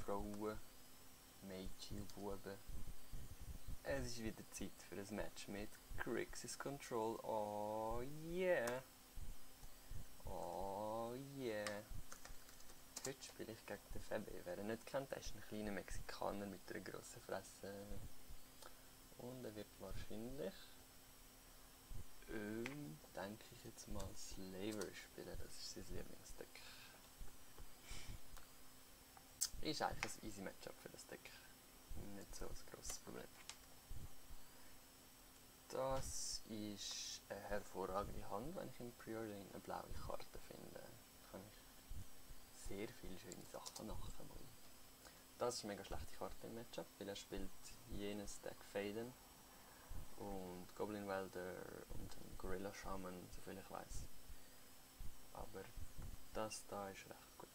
Frauen, Mädchen und Buben. Es ist wieder Zeit für ein Match mit Grixis Control. Oh yeah! Oh yeah! Heute spiele ich gegen den Febe. Wer ihn nicht kennt, er ist ein kleiner Mexikaner mit einer grossen Fresse. Und er wird wahrscheinlich, denke ich jetzt mal, Slaver spielen. Das ist sein Lieblingsdeck. Ist eigentlich ein easy Matchup für das Deck. Nicht so ein grosses Problem. Das ist eine hervorragende Hand, wenn ich im Preordain eine blaue Karte finde. Kann ich sehr viele schöne Sachen machen. Das ist eine mega schlechte Karte im Matchup, weil er spielt jenes Deck Faden und Goblin Welder und einen Gorilla Shaman, soviel ich weiß. Aber das da ist recht gut.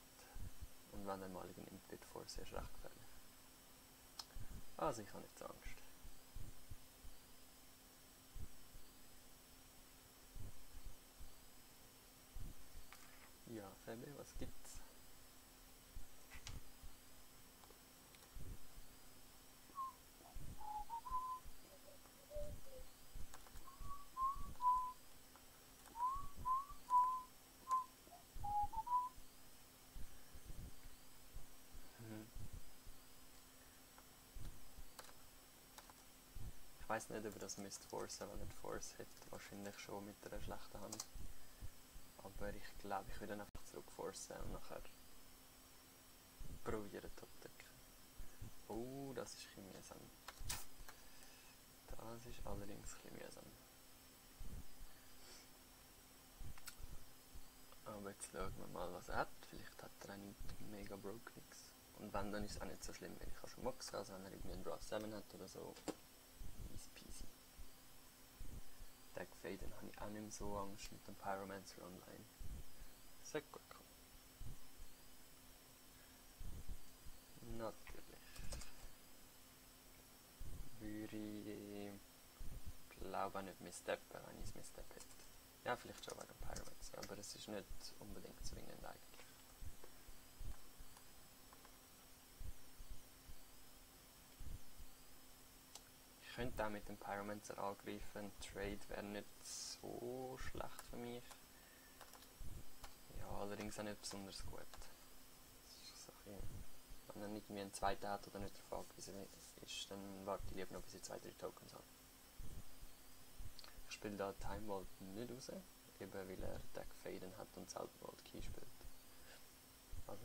Und wenn er mal nimmt, wird Force erst recht gefährlich. Also ich habe nicht so Angst. Ja, Febe, was gibt's? Ich weiß nicht, ob er das müsste forcen, wenn er die Force hat. Wahrscheinlich schon mit einer schlechten Hand. Aber ich glaube, ich würde einfach zurück forcen und nachher probieren Top-Decken. Oh, das ist ein bisschen mühsam. Das ist allerdings ein bisschen mühsam. Aber jetzt schauen wir mal, was er hat. Vielleicht hat er auch nicht mega broke nix. Und wenn, dann ist es auch nicht so schlimm, wenn ich schon Mox habe. Also wenn er irgendwie einen Draw 7 hat oder so. Easy peasy. Deck Faden habe ich auch nicht mehr so Angst mit dem Pyromancer online. Sehr gut kommen. Natürlich. Würde ich glaube auch nicht missteppen, wenn ich es misstep hätte. Ja, vielleicht schon wegen Pyromancer, aber es ist nicht unbedingt zwingend eigentlich. Ich könnte auch mit dem Pyromancer angreifen, Trade wäre nicht so schlecht für mich. Ja, allerdings auch nicht besonders gut. Das ist so ein bisschen, wenn er irgendwie einen zweiten hat oder nicht darauf angewiesen ist, dann warte ich lieber noch, bis ich 2-3 Tokens habe. Ich spiele da Time Vault nicht raus, eben weil er Deck Faden hat und selber Vault Key spielt. Also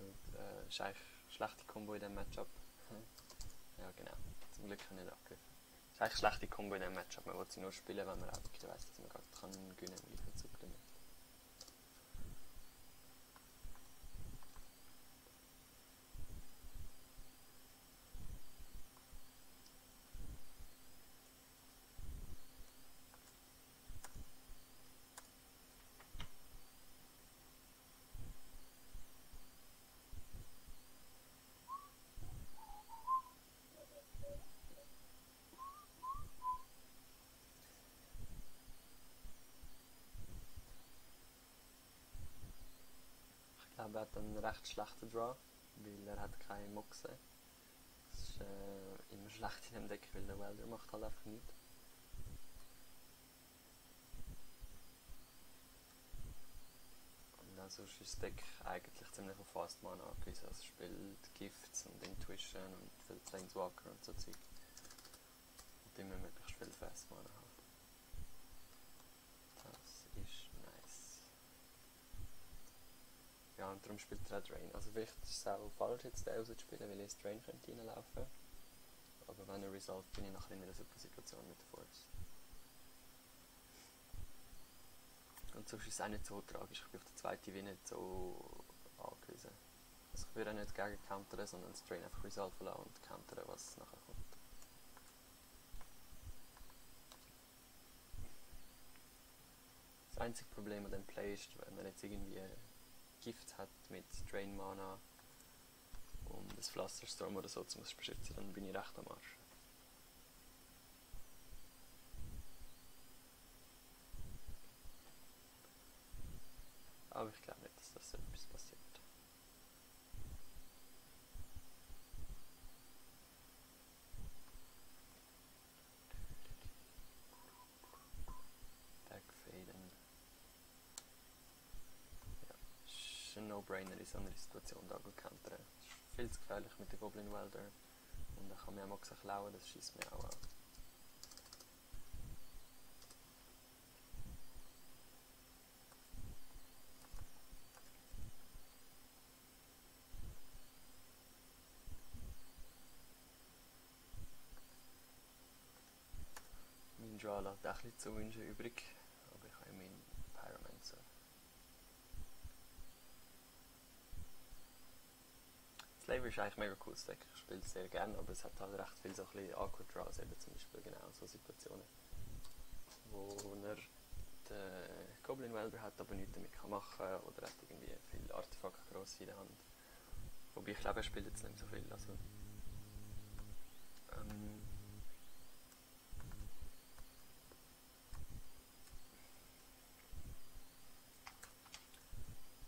ist eigentlich eine schlechte Kombo in diesem Matchup. Ja genau, zum Glück habe ich nicht angegriffen. Ist eigentlich eine schlechte Kombo in diesem Matchup, man will sie nur spielen, wenn man auch wirklich weiss, dass man gerade gewinnen kann im gleichen Zug damit. Ich glaube, er hat einen recht schlechten Draw, weil er hat keine Moxe. Das ist immer schlecht in dem Deck, weil der Welder macht halt einfach nichts. Und also ist das Deck eigentlich ziemlich auf Fast Mana angewiesen. Also es spielt Gifts und Intuition und viel Planeswalker und so Zeug. Und immer möglichst viel Fast Mana haben. Das ist nice. Ja, und darum spielt er auch Drain. Also vielleicht ist es auch falsch, jetzt den rauszuspielen, weil ich ins Drain könnte reinlaufen. Aber wenn er Resolve, bin ich nachher in einer super Situation mit der Force. Und sonst ist es auch nicht so tragisch, ich bin auf den zweiten wie nicht so angewiesen. Also ich würde auch nicht gegen countern, sondern das Drain einfach Resolve lassen und countern, was nachher kommt. Das einzige Problem an dem Play ist, wenn man jetzt irgendwie Gift hat mit Drain Mana und ein Flusterstorm oder so zu beschützen, dann bin ich recht am Arsch. Aber ich glaube nicht, dass das etwas passiert. ist ein No-Brainer in so einer Situation da countern. Es ist viel zu gefährlich mit den Goblin Welder. Und dann kann man auch Sachen klauen, das schießt mir auch an. Mein Draw lässt auch ein bisschen zu wünschen übrig, aber ich habe meinen Pyromancer. Slaver ist eigentlich mega cooles Deck, ich spiele es sehr gerne, aber es hat halt recht viel so ein bisschen Awkward Draws, eben zum Beispiel genau so Situationen, wo er den Goblin Welder hat, aber nichts damit machen kann oder hat irgendwie viele Artefakte gross in der Hand. Wobei ich glaube, er spielt jetzt nicht so viel, also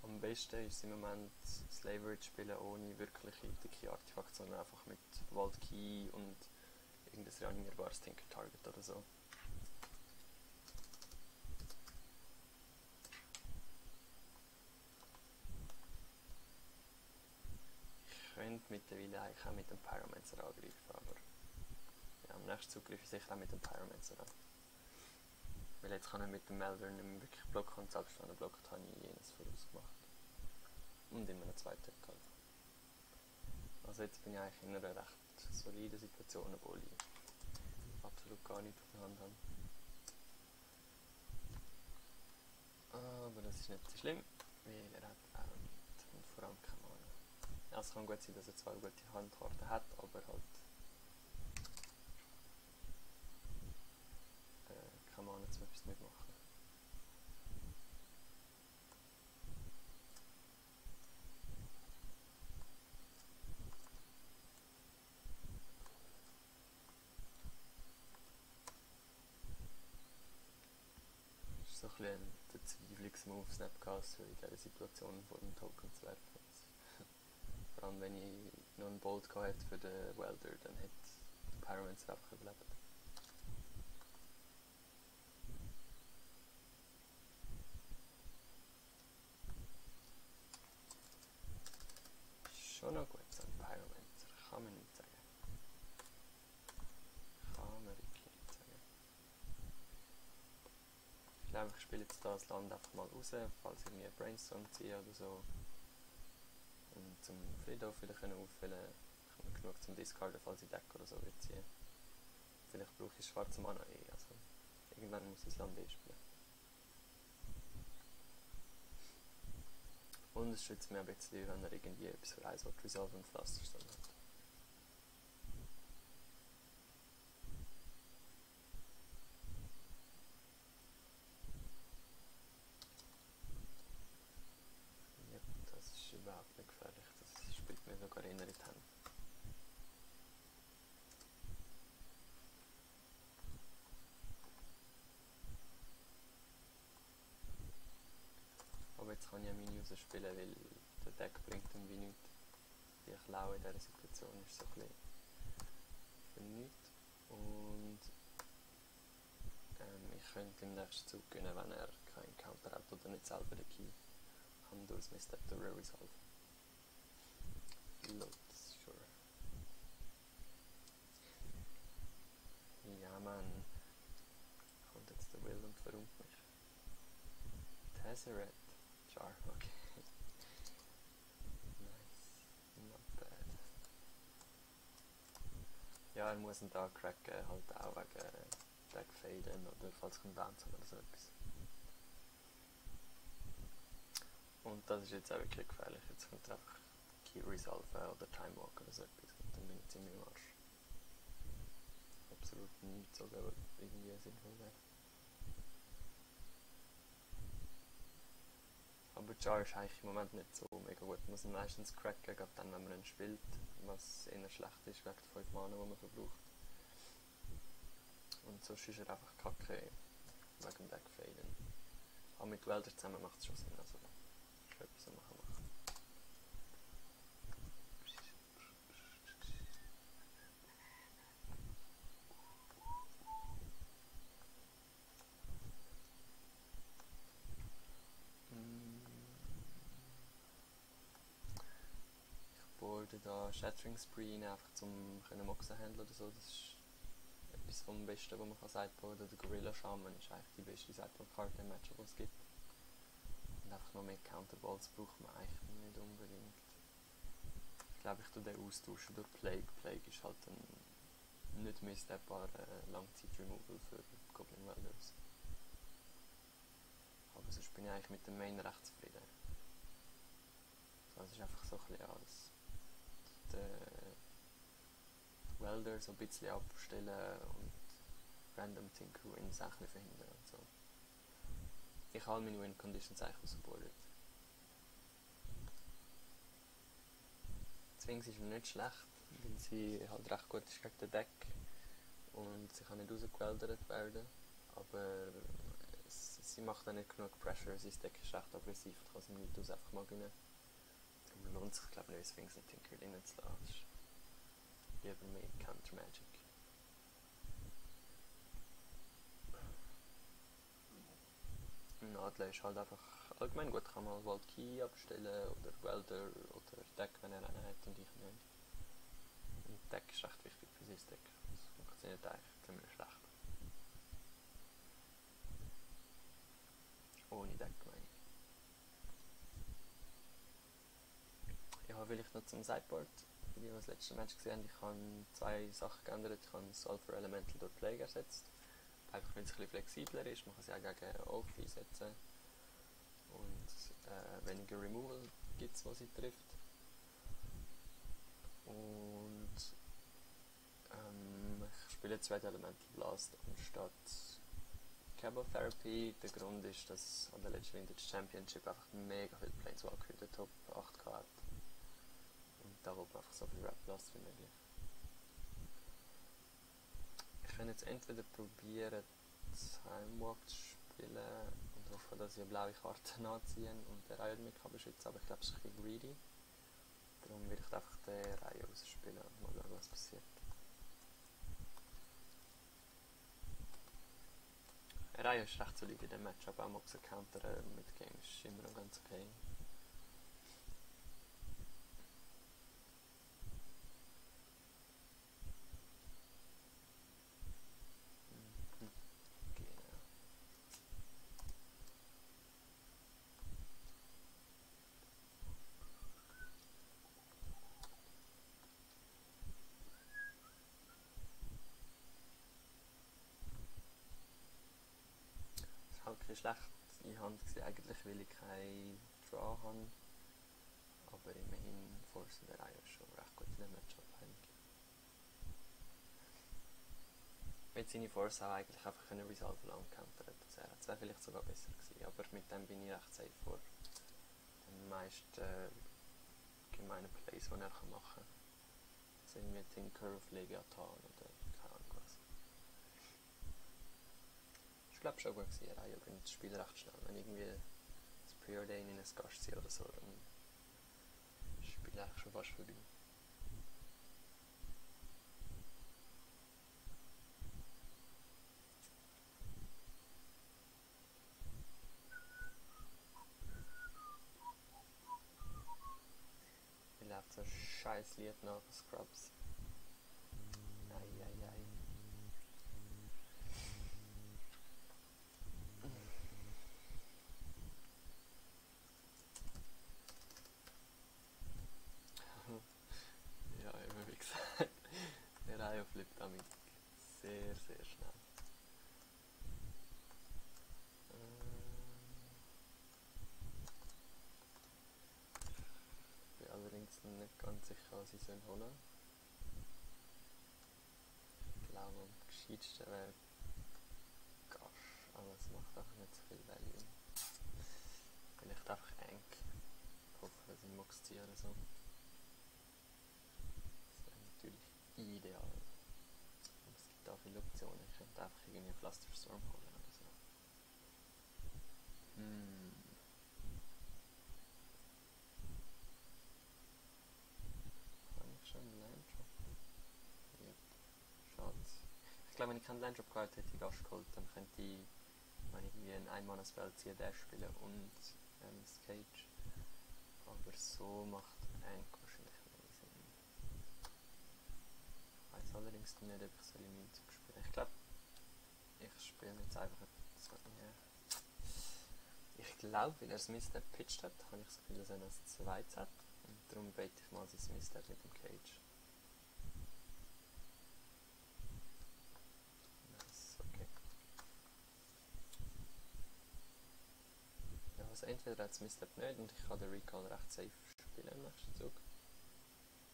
am besten ist es im Moment Slaver zu spielen ohne wirkliche dicke Artefakte, sondern einfach mit Vault Key und irgendein reanimierbares Tinker Target oder so. Ich könnte mittlerweile eigentlich auch mit dem Pyromancer angreifen, aber ja, am nächsten Zug greife ich sicher auch mit dem Pyromancer an. Weil jetzt kann er mit dem Melder nicht mehr wirklich blocken und selbst wenn er blockt, habe ich jenes vorausgemacht. Und immer einen zweiten gehabt. Also jetzt bin ich eigentlich in einer recht soliden Situation, obwohl ich absolut gar nichts auf der Hand habe. Aber das ist nicht so schlimm, weil er hat auch nichts und vor allem keine Mana. Ja, es kann gut sein, dass er zwar gute Handkarten hat, aber halt keine Mana zum etwas mitmachen. Das ist so ein bisschen der Verzweiflungsmove Snapcaster in dieser Situation vor dem Token zu werfen. Vor allem wenn ich noch einen Bolt hatte für den Welder, dann hätte der Pyromancer einfach überlebt. Schon noch gut, so ein Pyromancer, kann man nicht sagen. Kann man wirklich nicht sagen. Ich glaube, ich spiele jetzt das Land einfach mal raus, falls ich mir einen Brainstorm ziehe oder so. Und zum Friedhof vielleicht auffüllen. Ich habe genug zum Discarden, falls ich Deck oder so will ziehen. Vielleicht brauche ich schwarze Mana also irgendwann muss ich das Land spielen. Und es schützt mich ein bisschen, wenn er irgendwie etwas für eins Resolve und Pflasterstein hat. Ja, das ist überhaupt nicht gefährlich, das spielt mir sogar eher in die Hände. Aber jetzt kann ich ja meine rausspielen, weil der Deck bringt ihm wie nichts. Die Klaue in dieser Situation ist so ein bisschen für nichts. Und ich könnte im nächsten Zug gewinnen, wenn er keinen Counter hat oder nicht selber den Key kann durch Misstep to Resolve. Loads, sure. Ja, man. Kommt jetzt der Will und verrummt mich. Tezzeret. Char, okay. Nice. Not bad. Ja, er muss ihn da cracken, halt auch wegen Deckfaden oder falls kommt Bounce oder so etwas. Und das ist jetzt auch wirklich gefährlich. Jetzt kommt er einfach Key Resolve oder Time Walk oder so etwas und dann bin ich ziemlich im Arsch. Absolut nichts, so irgendwie sinnvoll wäre. Aber Jar ist eigentlich im Moment nicht so mega gut. Man muss ihn meistens cracken, gerade dann, wenn man ihn spielt, was eher schlecht ist wegen der 5 Mana, die man verbraucht. Und sonst ist er einfach kacke wegen dem Deckfaden. Aber mit Welder zusammen macht es schon Sinn, also ist etwas, was man machen kann. könnte da Shattering Spree rein, einfach zum Moxen handeln oder so. Das ist etwas vom Besten, was man kann sideboarden. Der Gorilla Shaman ist eigentlich die beste Sideboard-Karte im Matchup, die es gibt. Und einfach noch mehr Counterballs braucht man eigentlich nicht unbedingt. Ich glaube, ich tue den austauschen durch Plague. Plague ist halt ein nicht missstepbarer Langzeit-Removal für Goblin Welders. Aber sonst bin ich eigentlich mit dem Main recht zufrieden. Das ist einfach so ein bisschen alles. Den Welder so ein bisschen abstellen und Random Tinker Wins auch nicht verhindern und so. Ich habe meine Win Conditions eigentlich ausgebordet. Zwings ist nicht schlecht, weil sie halt recht gut ist gegen den Deck und sie kann nicht rausgeweldert werden, aber sie macht dann nicht genug Pressure, sein Deck ist recht aggressiv und kann sie im Mythos einfach mal gewinnen. Darum lohnt es sich, glaube ich, nicht, Sphinx und Tinker drinnen zu lassen. Das ist lieber mehr Counter Magic. Ein Adler ist halt einfach allgemein gut, kann man Vault Key abstellen oder Welder oder Deck, wenn er einen hat und ich nicht. Und Deck ist recht wichtig für sein Deck. Das funktioniert eigentlich ziemlich schlecht. Ohne Deck, meine ich. Ja, vielleicht noch zum Sideboard. Für die, die das letzte Match gesehen haben, ich habe 2 Sachen geändert. Ich habe Sulfur Elemental durch Plague ersetzt. Einfach weil es ein bisschen flexibler ist, man kann sie auch gegen Oak einsetzen. Und weniger Removal gibt es, was sie trifft. Und ich spiele 2 Elemental Blast anstatt Cable Therapy. Der Grund ist, dass an der letzten Vintage Championship einfach mega viel Planeswalker in der Top 8 hat. Und da will man einfach so viel Rap Blast wie möglich. Ich kann jetzt entweder probieren, Timewalk zu spielen und hoffe, dass ich eine blaue Karte nachziehen und den Reihe damit beschützen kann, aber ich glaube, es ist ein bisschen greedy. Darum werde ich einfach den Reihe ausspielen und mal schauen, was passiert. Eine Reihe ist recht solid in dem Matchup, auch Moxen countern mit Game ist immer noch ganz okay. Halt ein schlecht in Hand gewesen, eigentlich, weil ich keinen Draw habe. Aber immerhin Force der Reihe ist schon recht gut in dem Matchup eigentlich. Mit seinen Force auch eigentlich einfach können Resolve lang countern. Das wäre vielleicht sogar besser gewesen, aber mit dem bin ich recht safe vor den meisten gemeinen Plays, die er machen kann. Also irgendwie Tinker auf Leviathan oder keine Ahnung was. Ich glaube schon gut gewesen, Reihe bringt das Spiel recht schnell. Wenn irgendwie das Preordain in ein Gast zieht oder so, dann ist das Spiel eigentlich schon fast vorbei. Mir läuft so ein scheiß Lied nach Scrubs. Eieiei. Ja, eben wie gesagt, der Reihe flippt damit sehr, sehr schnell. Ich bin allerdings nicht ganz sicher, was ich holen soll. Ich glaube, am gescheitsten wäre Gash, aber es macht einfach nicht so viel Value. Vielleicht einfach eng. Ich hoffe, dass ich Mox ziehe oder so. Das wäre natürlich ideal. Aber es gibt auch viele Optionen. Ich könnte einfach irgendwie Clusterstorm holen oder so. Habe ich schon einen Landrop? Yep. Schade. Ich glaube, wenn ich keinen Landrop gehabt hätte, ich Gash geholt, dann könnte ich, wenn ich irgendwie ein Ein-Mana-Spell ziehe, Dash spielen und Cage. Aber so macht Ank wahrscheinlich mehr Sinn. Allerdings nicht, ob ich soll im Zug spielen. Ich glaube, ich spiele jetzt einfach so, yeah. Ich glaube, weil er Smith gepitcht hat, habe ich das Gefühl, dass er noch 2 hat. Und darum bete ich mal sein Smith mit dem Cage. Nice, okay. Ja, also entweder hat Smith nicht und ich kann den Recall recht safe spielen im nächsten Zug.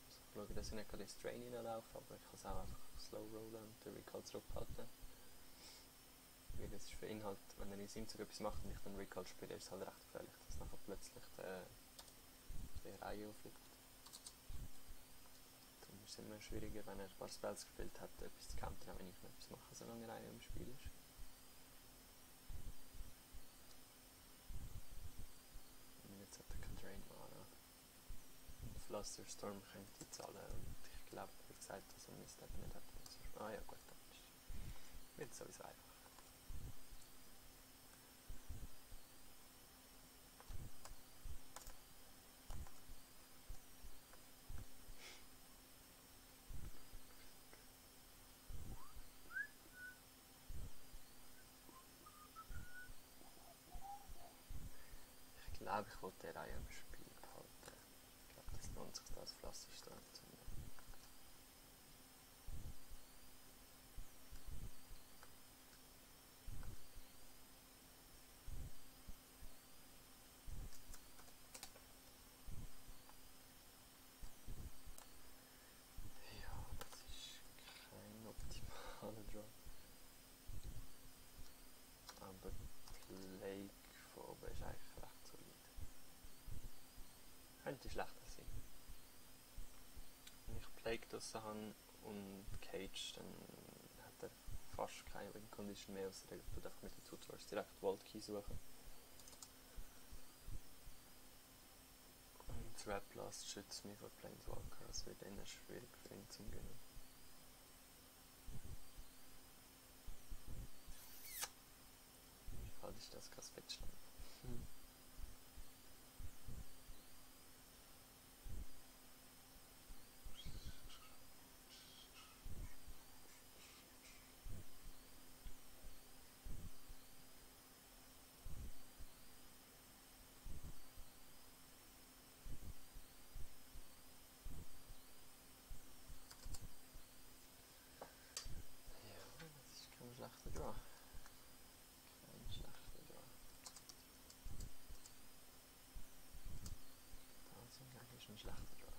Also ich schaue, dass ich nicht gerade ins Train hineinlaufe, aber ich kann es auch einfach slow rollen und den Recall zurückhalten. Weil es ist für ihn halt, wenn er in seinem Zug etwas macht und ich dann Recall spiele, ist es halt recht gefährlich, dass nachher plötzlich der Reihe aufliegt. Darum ist es immer schwieriger, wenn er ein paar Spells gespielt hat, etwas zu countern, wenn ich noch etwas mache, solange Reihe im Spiel ist. Und jetzt hat er keinen Drain Mana. Flusterstorm könnte ich zahlen und ich glaube, wie gesagt, dass er Mistep nicht hat. Ah ja gut, dann wird es sowieso einfach. Ich glaube, ich wollte die Reihe im Spiel behalten. Ich glaube, das lohnt sich da als Flusterstorm zu nehmen. Ja, das ist kein optimaler Draw. Aber Plague von oben ist eigentlich recht solid. Könnte schlechter sein. Wenn ich Plague draussen habe und Cage, dann hat er fast keine Win Condition mehr, außer er tut einfach mit den Tutors direkt Vault Key suchen. Und Trap Blast schützt mich vor Planeswalker, es wird eher schwierig für ihn zu gewinnen. Schade ist das kein Fetchland. Schlechter Draw. Kein schlechter Draw. Das ist eigentlich ein schlechter Draw.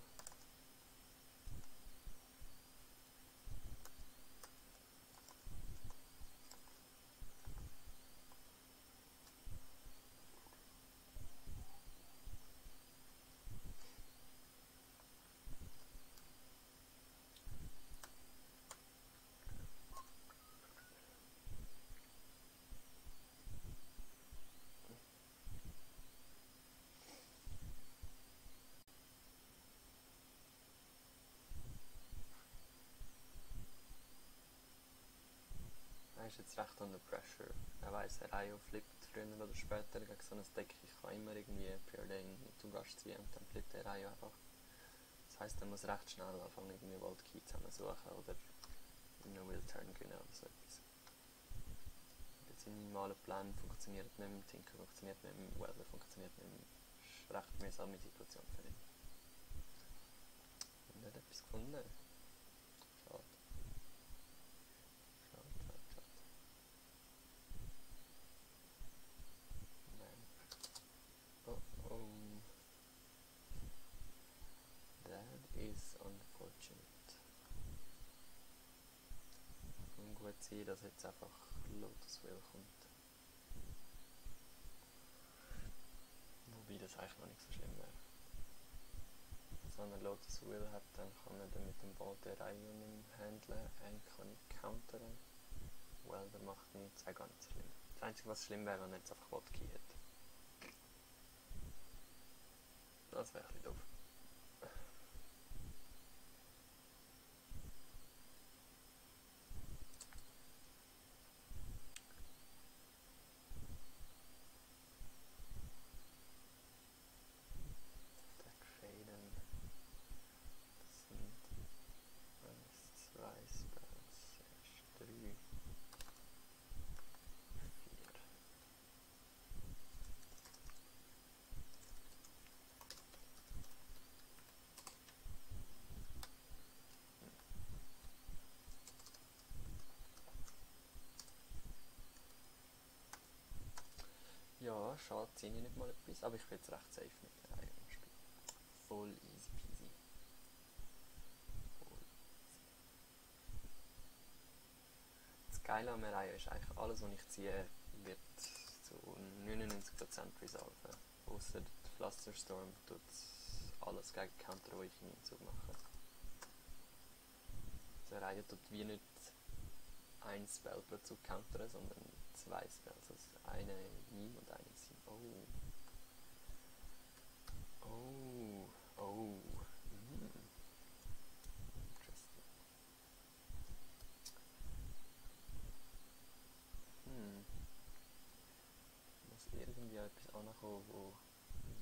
Er ist jetzt recht under pressure. Er weiss, er IO flippt früher oder später gegen so ein Deck. Ich kann immer irgendwie Preordain zu Gast ziehen und dann flippt er IO einfach. Das heisst, er muss recht schnell anfangen, irgendwie Vault Key zusammensuchen oder einen Will Turn gewinnen oder so etwas. Jetzt seine normalen Pläne funktioniert nicht mehr, Tinker funktioniert nicht mehr, Weather funktioniert nicht mehr. Das ist eine recht mühsame Situation für ihn. Und er hat etwas gefunden. Schade. That is unfortunate. Kann gut sein, dass jetzt einfach Lotus Will kommt. Wobei das eigentlich noch nicht so schlimm wäre. Also wenn er Lotus Will hat, dann kann er mit dem Ball der Reihe nicht handeln. Einen kann ich countern. Welder macht nichts, das wäre gar nicht so schlimm. Das Einzige, was schlimm wäre, wenn er jetzt einfach Wodki hätte. Das wäre ein bisschen doof. Deck Faden. Das sind 1, 2, Ah, schade, ziehe ich nicht mal etwas, aber ich bin jetzt recht safe mit der Reihe im Spiel. Voll easy peasy. Voll easy. Das Geile an der Reihe ist eigentlich, alles was ich ziehe, wird zu 99% resolven. Ausser der Flusterstorm tut alles gegen Counter, die ich in meinem Zug mache. Die Reihe tut wie nicht ein Spell pro Zug countern, sondern 2 Spells. Also eine ihm und eine sie. Oh. Oh. Oh. Interesting. Ich muss irgendwie etwas ankommen, wo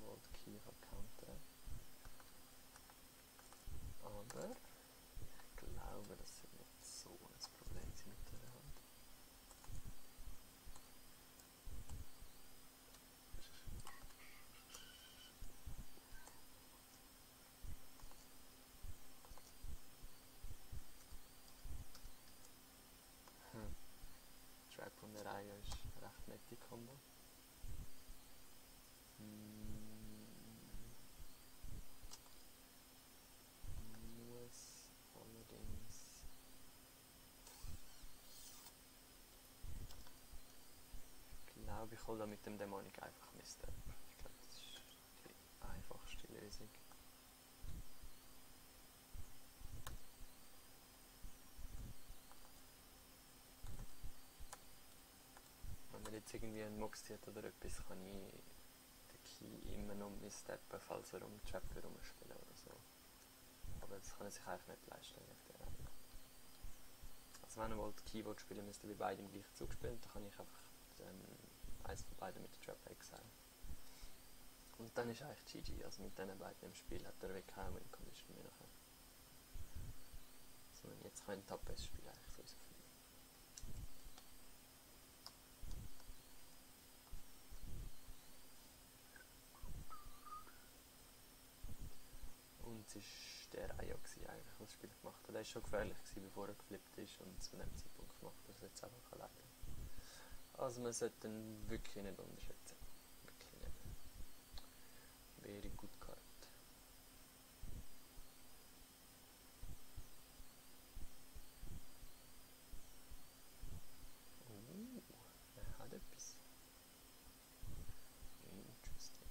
Vault Key countern kann. Aber ich glaube, das wird nicht so ein Problem sein mit der Hand. Trap von der Reihe ist recht nette Kombo. Muss allerdings... Ich glaube, ich hole da mit dem Dämonik einfach Misstep. Ich glaube, das ist die einfachste Lösung. Wenn man jetzt irgendwie einen Mox hat oder etwas, kann ich den Key immer noch missteppen, falls er um Trap herumspielen oder so. Aber das kann er sich eigentlich nicht leisten auf der Reihe. Also wenn er mal die Key spielen müsste, wie beide im gleichen Zug spielen, dann kann ich einfach eins von beiden mit der Trap Exile. Und dann ist eigentlich GG, also mit diesen beiden im Spiel hat er wirklich keine Win-Condition mehr nachher. Also jetzt kann ich ein Top-Best-Spiel eigentlich sowieso finden. Und es war der Ayo eigentlich, was das Spiel gemacht hat. Er war schon gefährlich gewesen, bevor er geflippt ist und zu dem Zeitpunkt gemacht, dass er jetzt einfach alleine. Also man sollte ihn wirklich nicht unterschätzen. Wirklich nicht. Very good card. Er hat etwas. Interesting.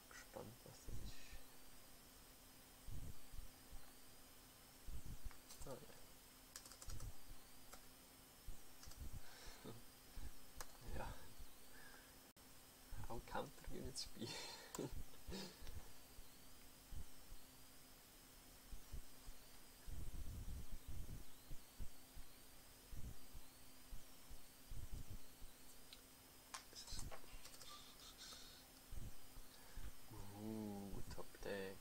Gespannt, was das ist. Oh ja. Ja. Auch Counter-Units spielen. Top Deck.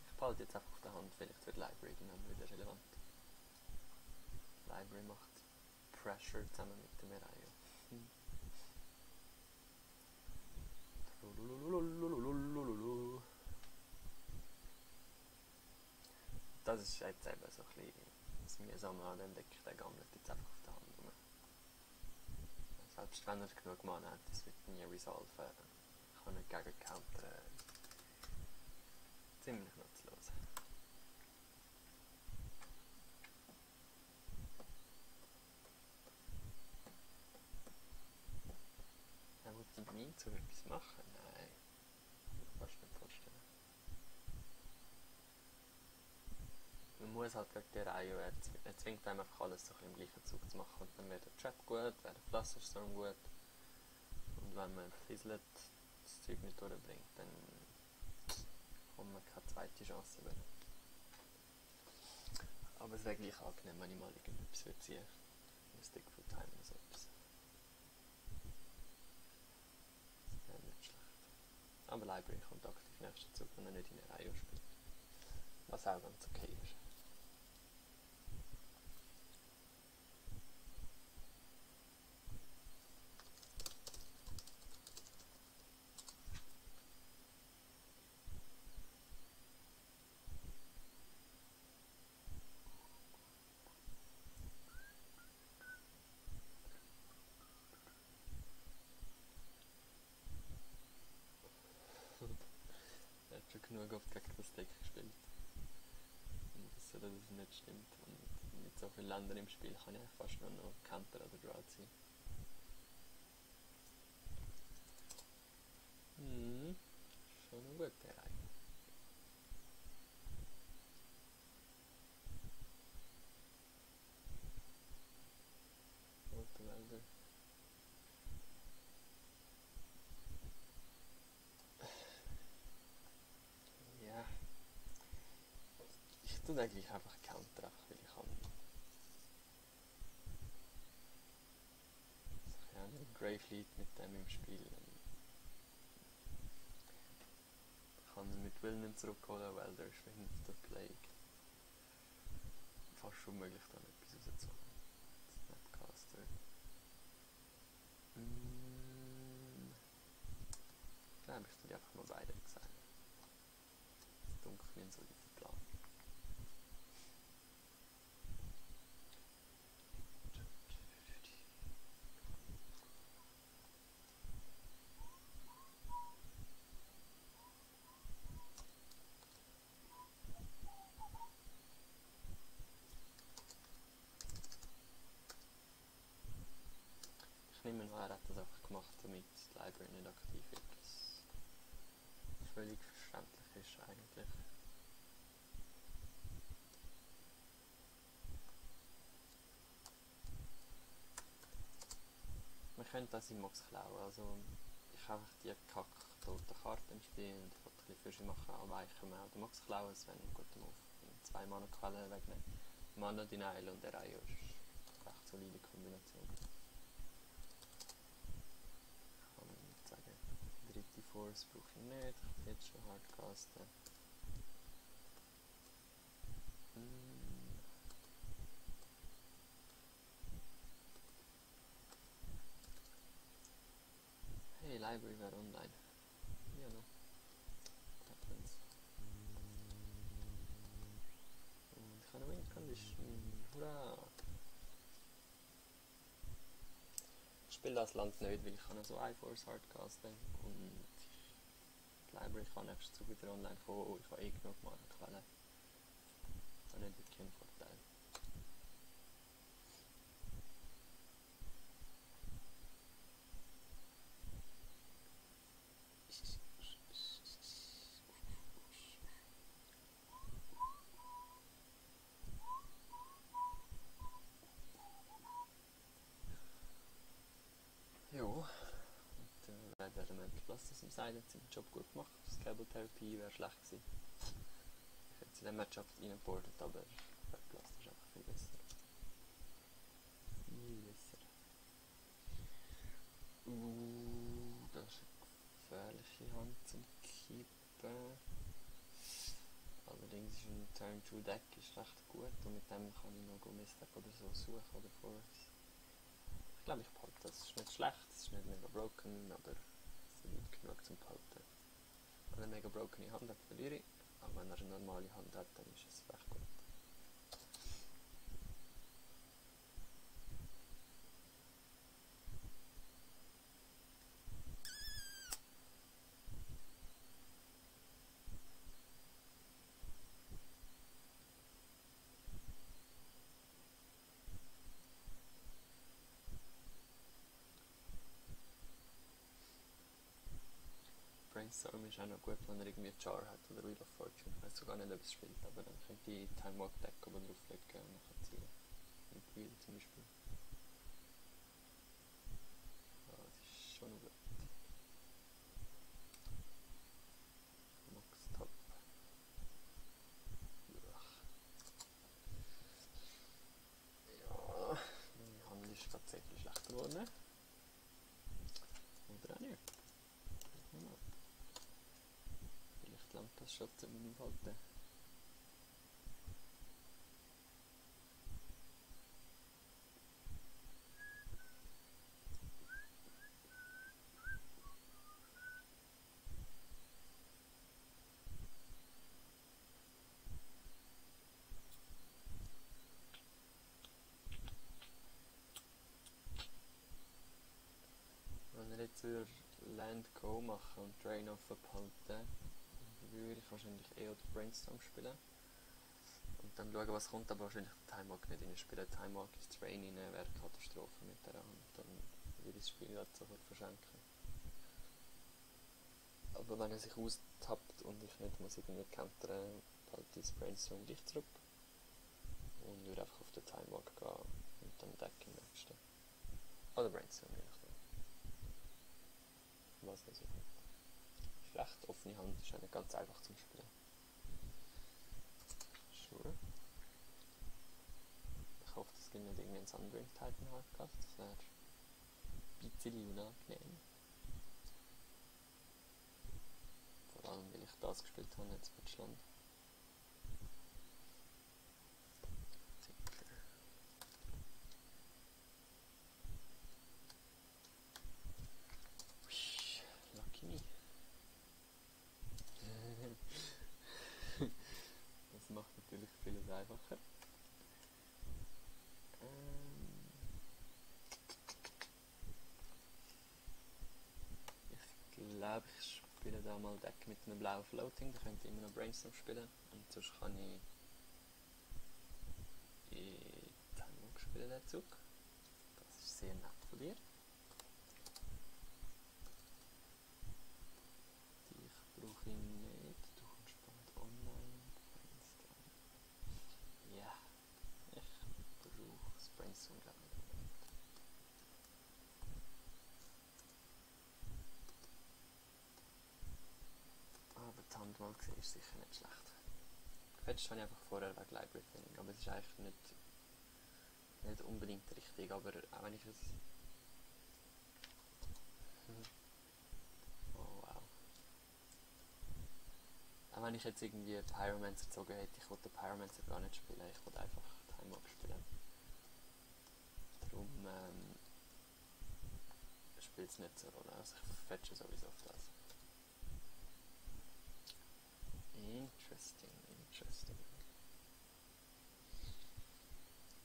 Ich behalte jetzt einfach auf der Hand, vielleicht wird Library dann wieder relevant. Library macht Pressure zusammen mit dem Erayo. Das ist jetzt eben so ein bisschen das Mühsame an dem Deck, der gammelt jetzt einfach auf der Hand rum. Selbst wenn er genug Mana hat, das wird nie resolven. Kann er gegen Counter ziemlich nutzlos. Er will die nie zu etwas machen? Nein. Das kannst du nicht vorstellen. Man muss halt gegen den Rayo, er zwingt einem einfach alles so im gleichen Zug zu machen. Und dann wird der Trap gut, wird der Flusterstorm gut. Und wenn man fizzelt, das Zeug nicht durchbringt, dann kommt man keine zweite Chance über. Aber es wäre gleich angenehm, wenn ich mal irgendetwas würde ziehen. Ein Stick Full Time oder so etwas. Das wäre nicht schlecht. Aber Library kommt aktiv nächsten Zug, wenn er nicht in der Reihe spielt. Was auch ganz okay ist. genug oft gegen das Deck gespielt. Und dass das nicht stimmt. Und mit so vielen Ländern im Spiel kann ich eigentlich fast nur noch Counter oder Draw ziehen. Schon eine gute Reihe. Rote Wälder. Ja. Ich tue eigentlich einfach Counter, einfach weil ich kann. Ich habe einen Grey Fleet mit dem im Spiel. Ich kann ihn mit Willen zurückholen, weil der schwingt der Plague. Fast unmöglich, da etwas rauszuholen. Snapcaster. Ich glaube, ich tue einfach mal beide gesagt. Das dunkelt mir so dieser Plan. Ich nehme an, er hat das einfach gemacht, damit die Library nicht aktiv wird. Das völlig verständlich ist eigentlich. Man könnte das in Mox klauen, also ich habe einfach die kack-toten Karten im Spiel und ich wollte ein bisschen Fische machen, aber ich kann auch den Mox klauen, es wäre ein guter Move. 2 Mana-Quellen wegnehmen. Mana Denial und Erayo ist eine recht solide Kombination. Ich kann sagen, dritte Force brauche ich nicht, ich kann jetzt schon hardcasten. Hey, Library wäre online. Ja, noch. Happens. Und ich habe eine Win Condition. Hurra! Ich spiele das Land nicht, weil ich kann so iForce hardcasten und die Library kann nächstes Zug wieder online kommen und ich habe eh genug Mana-Quellen. Das ist nicht wirklich ein Vorteil. Jo. Und Red Elemental Blasters im Side hat seinen Job gut gemacht. Das Cable Therapy wäre schlecht gewesen. Ich hätte in dem Matchup reingebordet, aber Red Blaster ist einfach viel besser. Viel besser. Das ist eine gefährliche Hand zum Keepen. Allerdings ist ein Turn 2 Deck ist recht gut und mit dem kann ich noch Gummistack oder so suchen oder Force. Ich glaube, ich behalte das. Es ist nicht schlecht, es ist nicht mega broken, aber es ist nicht genug zum behalten. Wenn er eine mega brokene Hand hat, verliere ich. Aber wenn er eine normale Hand hat, dann ist es recht gut. Brainstorm ist auch noch gut, wenn er irgendwie Jar hat oder Wheel of Fortune. Ich weiß sogar nicht, ob es spielt, aber dann könnte ich Time Walk Deck oben drauflegen und nachher ziehen. Mit Wheel zum Beispiel. Ja, das ist schon gut. Max Top. Ja, meine Hand ist gerade sehr viel schlechter geworden. Oder auch nicht. Vielleicht langt das schon zum Halten. Wenn wir jetzt wieder Land Go machen und Drain Off abhalten, würde ich wahrscheinlich eher den Brainstorm spielen. Und dann schauen, was kommt, aber wahrscheinlich den Time Walk nicht rein spielen. Time Walk ins Train rein wäre Katastrophe mit der Hand. Dann würde ich das Spiel gerade sofort verschenken. Aber wenn er sich austappt und ich nicht muss irgendwie countern, halt das Brainstorm gleich zurück. Und würde einfach auf den Time Walk gehen und dann Deck im nächsten. Oder Brainstorm, je nachdem. Was weiß ich nicht. Ist recht offene Hand, ist auch nicht ganz einfach zum Spielen. Sure. Ich hoffe, es gibt nicht irgendwie einen Sundering Titan Hardcast. Das wäre ein bisschen unangenehm. Vor allem, weil ich das gespielt habe, jetzt mit Schland. Lucky me. Das macht natürlich vieles einfacher. Ich glaube, ich spiele da mal Deck mit einem blauen Floating, da könnte ich immer noch Brainstorm spielen. Und sonst kann ich in Time spielen, den Zug. Das ist sehr nett von dir. Dich brauche ich nicht, du kommst bald online. Brainstorm. Ja, ich brauche das Brainstorm glaube ich nicht. Aber die Handwahl gesehen ist sicher nicht schlecht. Gefetcht habe ich einfach vorher wegen Library Thinning, aber es ist eigentlich nicht unbedingt richtig, aber auch wenn ich es... Oh wow. Auch wenn ich jetzt irgendwie Pyromancer gezogen hätte, ich wollte Pyromancer gar nicht spielen, ich wollte einfach Time Walk spielen. Darum spielt es nicht so eine Rolle, also ich fetche sowieso auf das. Interesting.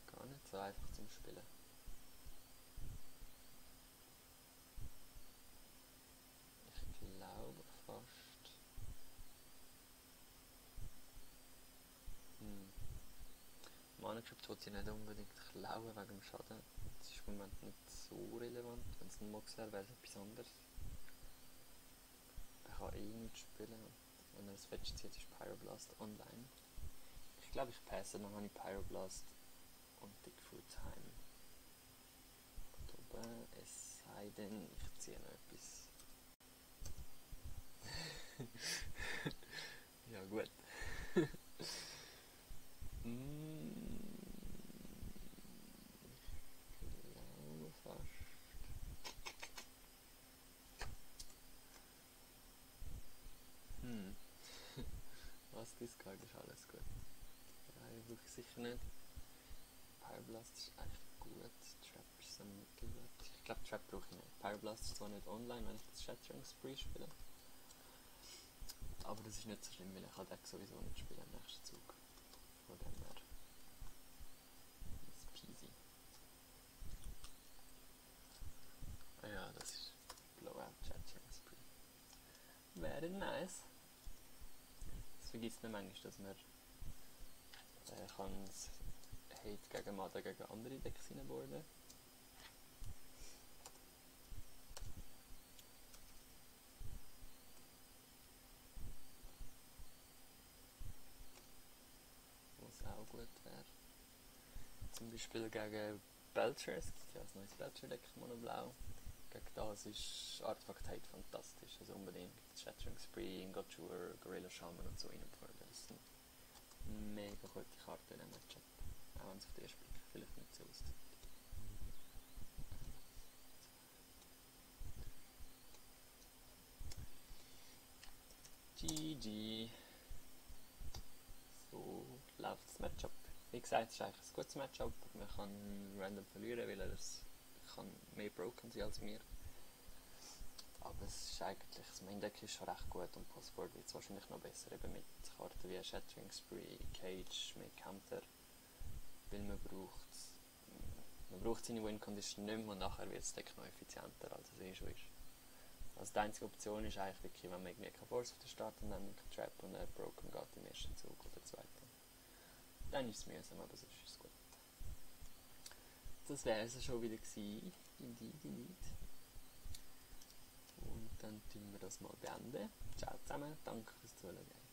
Gar nicht so einfach zum Spielen. Ich glaube fast... Mana Crypt wollte ich nicht unbedingt klauen wegen dem Schaden. Das ist im Moment nicht so relevant. Wenn es ein Mox wäre, wäre es etwas anderes. Er kann eh nicht spielen. Wenn er das Fetch zieht, ist Pyroblast online. Ich glaube, ich passe, dann habe ich Pyroblast und Digfoot Time. Und oben, es sei denn, ich ziehe noch etwas. Ja, gut. Ich glaube fast. Was Discard ist alles gut. Nein, wirklich sicher nicht. Pyroblast ist echt gut. Trap ist so mittelwert. Ich glaube, Trap brauche ich nicht. Pyroblast ist zwar nicht online, wenn ich das Shattering Spree spiele. Aber das ist nicht so schlimm, weil ich Deck sowieso nicht spielen im nächsten Zug. Von dem her. Das ist peasy. Ah ja, das ist Blowout Shattering Spree. Very nice. Das vergisst man manchmal, dass man kann Hate gegen Mada gegen andere Decks reinboarden. Was auch gut wäre. Zum Beispiel gegen Belcher, es gibt ja ein neues Belcher-Deck, Mono-Blau. Gegen das ist Artifact Hate fantastisch, also unbedingt Shattering Spree, Ingotjur, Gorilla Shaman und so reinboarden. Das sind mega gute Karten in diesem Matchup. Auch wenn es auf den ersten Blick vielleicht nicht so aussieht. GG. So läuft das Matchup. Wie gesagt, es ist eigentlich ein gutes Matchup. Man kann random verlieren, weil er kann mehr broken sein als mir. Aber es ist eigentlich, das Main Deck ist schon recht gut und Postboard wird es wahrscheinlich noch besser, eben mit Karten wie Shattering Spree, Cage, mehr Counter. Weil man braucht seine Win Condition nicht mehr und nachher wird das Deck noch effizienter, als es eh schon ist. Also die einzige Option ist eigentlich wirklich, wenn man irgendwie keine Force auf der Start und dann mit Trap und Broken geht im ersten Zug oder zweiten. Dann ist es mühsam, aber sonst ist es gut. Das wäre es schon wieder gewesen. Indeed. Und dann tun wir das mal beenden. Ciao zusammen, danke fürs Zuschauen.